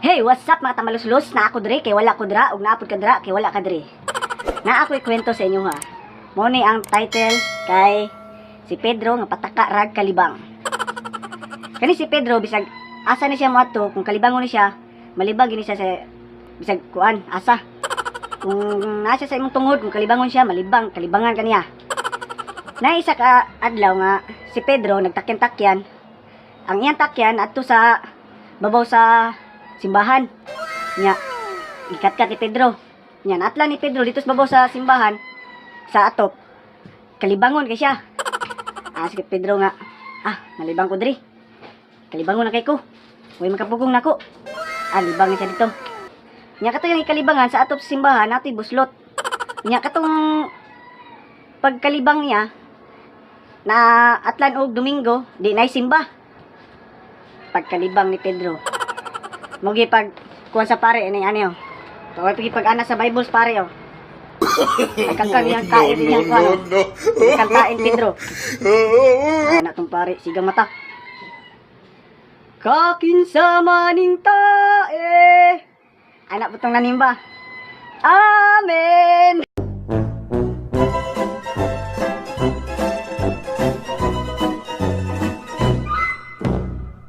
Hey, what's up, mga tamaluslos? Na ako dre kay wala ko dra ug naapod ka dra kay wala ka dre. Na ako'y kwento sa inyo ha. Mo ni ang title kay si Pedro nga pataka rag kalibang. Kani si Pedro, bisag asa ni siya moadto, kung kalibangon ni siya, malibang gini siya sa bisag kuan asa. Kung nasa sa imong tungod, kung kalibangon siya, malibang, kalibangan kaniya. Na isa ka adlaw nga si Pedro nagtakyan-takyan. Ang iyang takyan adto sa babaw sa simbahan. Nya, ikat-kat ni Pedro. Nya, naatla ni Pedro dito sa babaw sa simbahan, sa atop. Kalibangon kay siya. Ah, sige Pedro nga, "Ah, nalibang ko diri. Kalibangon na kay ko. Way makapugong nako." Ah, libang na siya dito. Nya kato yung ikalibangan sa atop sa simbahan, natoy buslot. Nya katong pagkalibang niya, na atlan og Domingo, di na simba. Pagkalibang ni Pedro. Mugi pag kuan sa pare ini ano. Pag pag ana sa Bible sa pare oh. Pagkangkang iyang kain iyang kuan. No, no. Kantain Pedro. Anak tong pare, sigang mata. Kakinsa maning tae. Anak po tong nanimba. Amen.